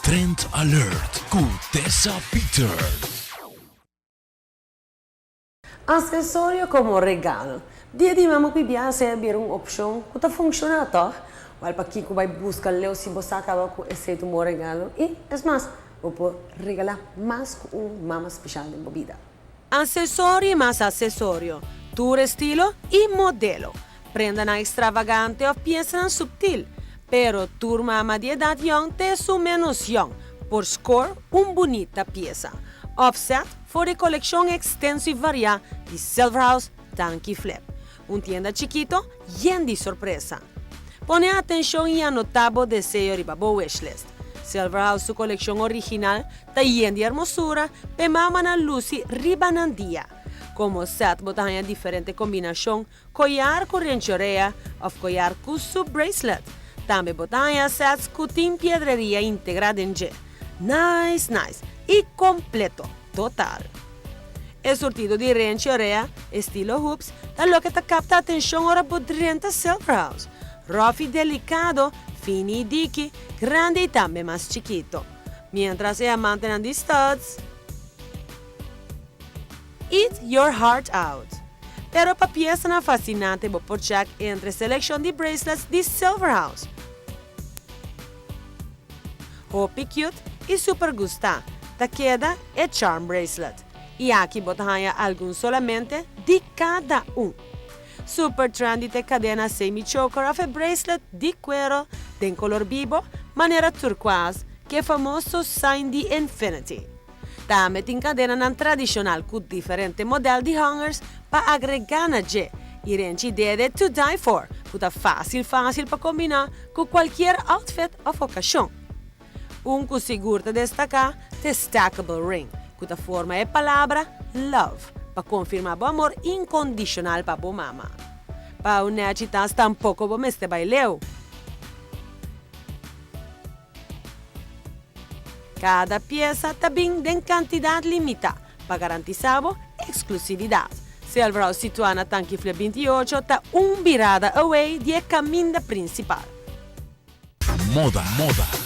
Trend Alert ku Tessa Peters. Asesorio komo regalo. Dia di mama ku bia esei a bira un opshon ku ta funshoná tòg? Wèl pakiko bai buska leu si bo sa kaba ku esei ta un bon regalo i, es mas, bo por regalá mas ku un mama speshal den bo bida. Asesorio i mas asesorio, tur estilo i modelo. Prendanan ekstravagante òf piesanan suptil. Pero tur mama di edat yòn te esun ménos yòn por skor un bunita piesa òf sèt for di kolekshon ekstenso i variá di Silverhouse Tanki Flip. Un tienda chikito yen di sorpresa. Pone atenshon i anotá bo deseo riba bo wishlist. Silverhouse su kolekshon original ta yen di hermosura p'e mamanan lusi riba nan dia. Komo sèt bo ta haña diferente kombinashon Koyar ku renchorea òf koyar ku su bracelet. Tambe bo ta haña sets ku tin piedreria integrá den dje. Nice nice i kompleto, total. E surtido di renchorea, estilo hoops, ta loke ta kapta atenshon ora bo drenta Silver House. Ròf i delikado, fini i diki, grandi i tambe mas chikito. Miéntras e amantenan di studs. Eat your heart out! Pero pa piesanan fasinante bo por check entre seleccion di bracelets di Silver House. Hopi cute y super gusta ta keda e charm bracelet. Y aki bo ta haña algun solamente di cada un. Super trendy ta e cadena semi choker of e bracelet di cuero den color bibo manera turquoise cu e famoso sign di infinity. Tambe tin kadenanan tradishonal ku diferente modèl di hangers pa agregá na dje i renchi dede to die for ku ta fásil fásil pa kombiná ku kualkier outfit òf okashon. Un ku sigur ta destaká ta e stackable ring ku ta forma e palabra love pa konfirmá bo amor inkondishonal pa bo mama. Pa un nèchi tas tampoko bo mester bai leu. Kada piesa ta bin den kantidat limitá pa garantisá bo eksklusividat. Silver House situá na Tankifle 28 ta un birada away di e kaminda prinsipal. Moda, moda.